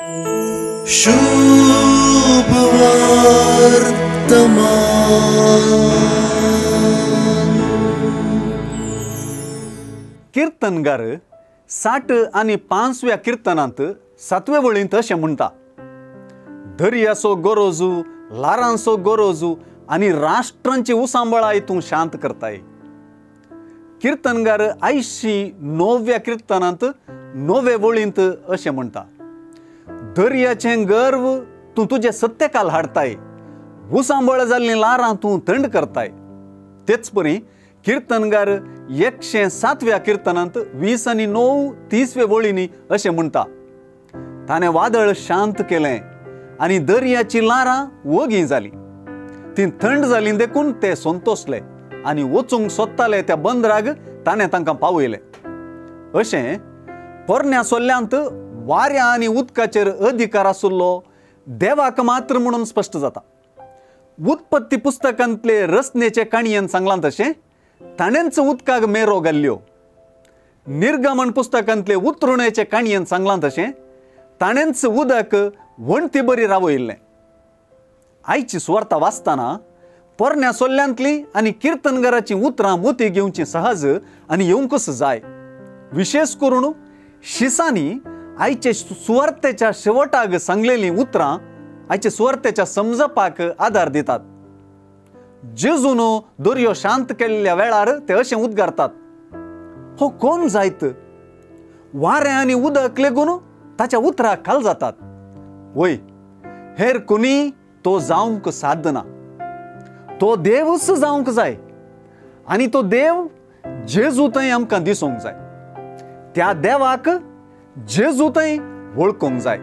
शुभ वर्तमान. कीर्तनगार 60 आनी 5व्या किर्तनांत 7वे वळींत अशें म्हणटा, दर्याचो गरजू, ल्हारांचो गरजू आनी राष्ट्रांची उसांबळाय तूं शांत करताय. कीर्तनगार 89व्या किर्तनांत 9वे वळींत अशें म्हणटा, दर्याचें गर्व तूं तुजे सत्यकाल हाडताय, उसांबळ जाल्लीं ल्हारां तूं थंड करताय. तेच परी कीर्तनगार 107व्या किर्तनांत 20 आनी 9 30वे वळींनी अशें म्हणटा, ताणें वादळ शांत केलें आनी दर्याचीं ल्हारां वोगी जालीं, तीं थंड जालीं देखून ते संतोसले आनी वचूंक सोदताले त्या बंदराक ताणें तांकां पावयलें. अशें पोरण्या सोल्ल्यांत वाऱ्या आनी उदकाचेर अधिकार आशिल्लो देवाक मात्र म्हणून स्पश्ट जाता. उत्पत्ती पुस्तकांतले रचनेचे काणयेन सांगलां तशें ताणेंच उदकाक मेरो घाल्ल्यो. निर्गमन पुस्तकांतले उतरुणेचे काणयेन सांगलां तशें ताणेंच उदक वण्टी बरी रावयिल्लें. आयची सुवार्ता वाचतना पोरण्या सोल्ल्यांतली आनी किर्तनगाराचीं उतरां मोती घेवचीं सहज आनी येवंकच जाय. विशेश करून शिसांनी आयचे सुवार्तेच्या शेवटाक सांगलेलीं उतरां आयचे सुवार्तेच्या समजपाक आदार दितात. जेजून दर्यो शांत केल्ल्या वेळार ते अशें उद्गारतात, हो कोण जायत, वारें आनी उदक लेगून ताच्या उतराक खाल जातात. वय, हेर कोणी तो जावंक साध्य ना, तो देवूच जावंक जाय आनी तो देव जेजू थंय आमकां दिसूंक जाय, त्या देवाक जेजू थंय वळखूंक जाय.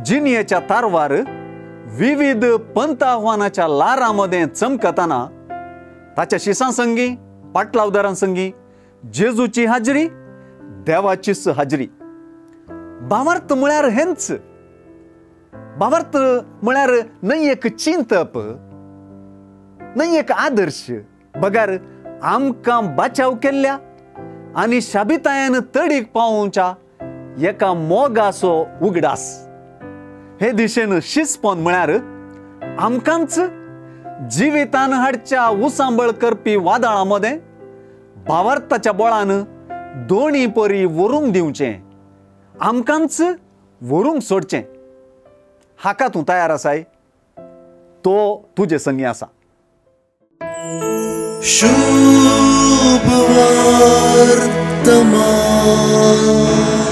जिणयेच्या तारवार विविध पंथ आव्हानाच्या ल्हारां मदें चमकतना ताच्या शिसां संगी, पाटलावदारां संगी जेजूची हाजरी देवाचीच हाजरी. भावार्थ म्हळ्यार हेंच. भावार्थ म्हळ्यार न्हय एक चिंतप, न्हय एक आदर्श, बगर आमकां बाचाव केल्ल्या आनी शाबितायेन तडीक पावोवच्या एका मोगाचो उगडास. हे दिशेन शिस्पन म्हळ्यार आमकांच जिवितान हाडच्या उसांबळ करपी वादळां मदें भावार्थाच्या बळान दोणी परी व्हरूंक दिवचें, आमकांच व्हरूंक सोडचें. हाका तूं तयार आसाय? तो तुजे संगी आसा. शुभ वर्तमान.